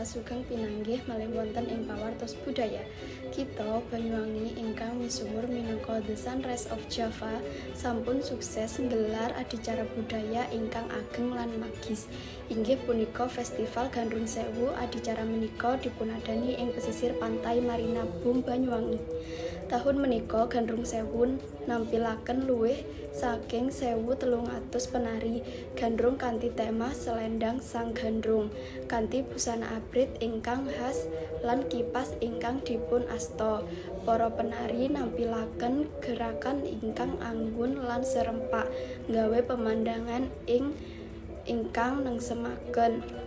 pamirsa, sugeng pinanggih malih wonten ing pawartos budaya. Kitha Banyuwangi ingkang misuwur minangka The Sunrise of Java sampun sukses nggelar adicara budaya ingkang ageng lan magis. Inggih punika Festival Gandrung Sewu. Adicara menika dipunadani ing pesisir pantai Marina Boom, Banyuwangi. Tahun menika Gandrung Sewu nampilaken luwih saking 1.300 penari gandrung kanthi tema Selendang Sang Gandrung, kanthi busana abrit ingkang khas lan kipas ingkang dipun asta. Para penari nampilaken gerakan ingkang anggun lan serempak, nggawe pemandangan ingkang nengsemaken.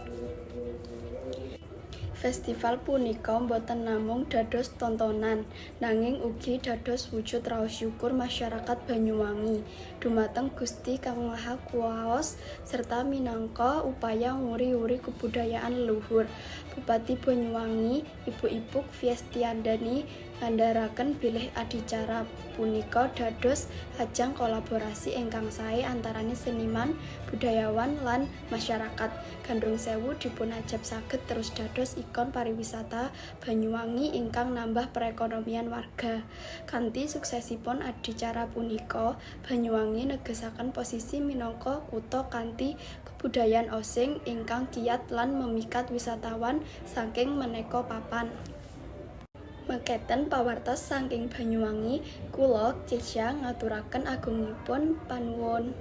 Festival punika boten namung dados tontonan, nanging ugi dados wujud raos syukur masyarakat Banyuwangi dumateng Gusti Kang Maha Kuwaos serta minangka upaya nguri-uri kebudayaan leluhur. Bupati Banyuwangi, Ibu Ipuk Fiestiandani, ngandharaken bilih adicara punika dados ajang kolaborasi ingkang sae antarane seniman, budayawan lan masyarakat. Gandrung Sewu dipunajab saged terus dados ikon pariwisata Banyuwangi ingkang nambah perekonomian warga. Kanthi suksesipun adicara punika, Banyuwangi negesaken posisi minangka kutha kanthi kebudayan osing ingkang kiyat lan memikat wisatawan saking maneka papan. Mekaten pawartos saking Banyuwangi, kula Keisha ngaturaken agungipun panuwun.